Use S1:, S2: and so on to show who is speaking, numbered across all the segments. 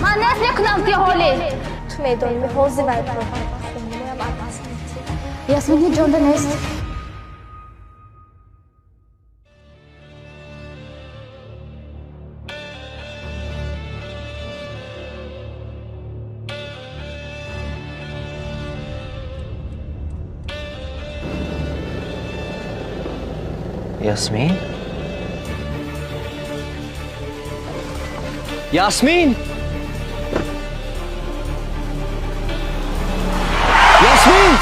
S1: Ман нест мекунам ти ҳоле.
S2: Ту медонӣ, ҳозир вай хонумоям адас метӣ.
S1: Ясмин ҳеҷ ҷонда нест.
S3: Ясмин? Ясмин! Ясмин!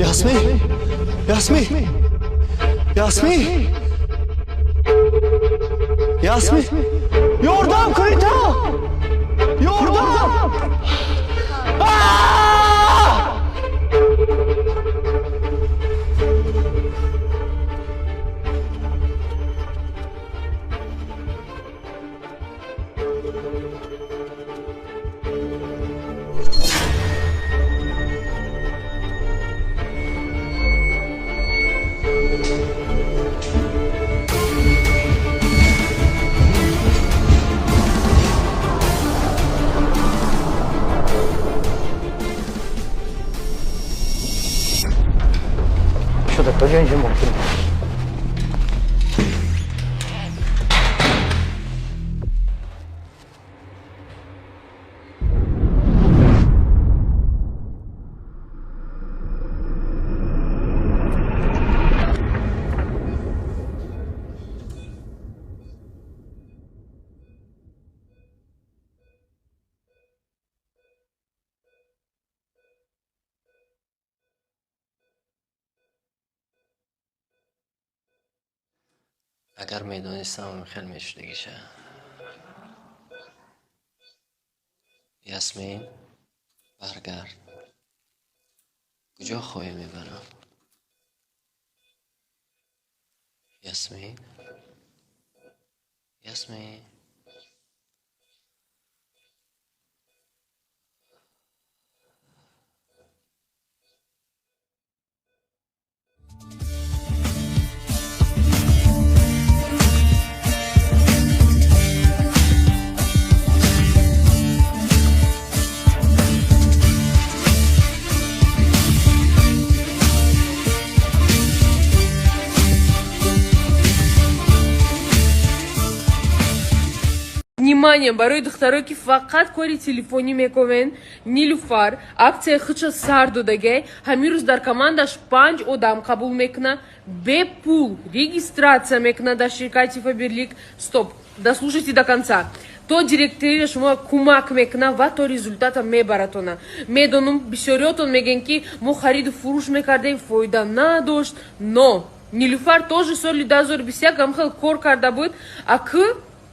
S3: Ясмин! Ясмин! Ясмин! Ясмин! Ёрдам кунед! Ёрдам!
S4: Шуда куҷо инҷо мумкин?
S3: Агар медонистам, хел мешудагиша. Ясмин, баргард. Куҷо хоҳӣ мебарам? Ясмин? Ясмин?
S5: Внимание, барои духтаро, ки фақат кори телефонӣ мекунен, Нилуфар аксияи худша сар додагай. Ҳамин рӯз дар командаш панҷ одам қабул мекуна, бепул регистрация мекуна дар ширкати Фаберлик. Стоп, дослушайте до конца. То директорира шумо кӯмак мекуна ва то результата мебаратона. Медонам, бисёриётон мегӯянд, ки мо хариду фурӯш мекардем, фоида надошт, но Нилуфар тоже соли 2021 ҳамхел кор карда буд, а к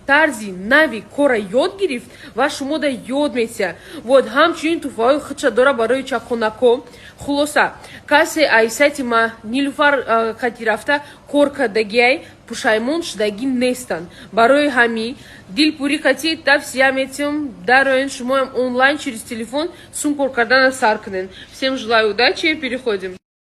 S5: тарзи нави кора ёд гирифт ва шумо да ёд метиҳад. Вот, ҳамчунин туҳфаҳои худша дора барои чақонако. Хулоса, касе ай сайти ма Нилуфар қати рафта кор кардагиай, пушаймон шудагӣ нестанд. Барои ҳами дилпурӣ қати тавсия метиҳам, дароен, шумоам онлайн через телефон сум кор кардана сар кунен. Всем желаю удачи, переходим.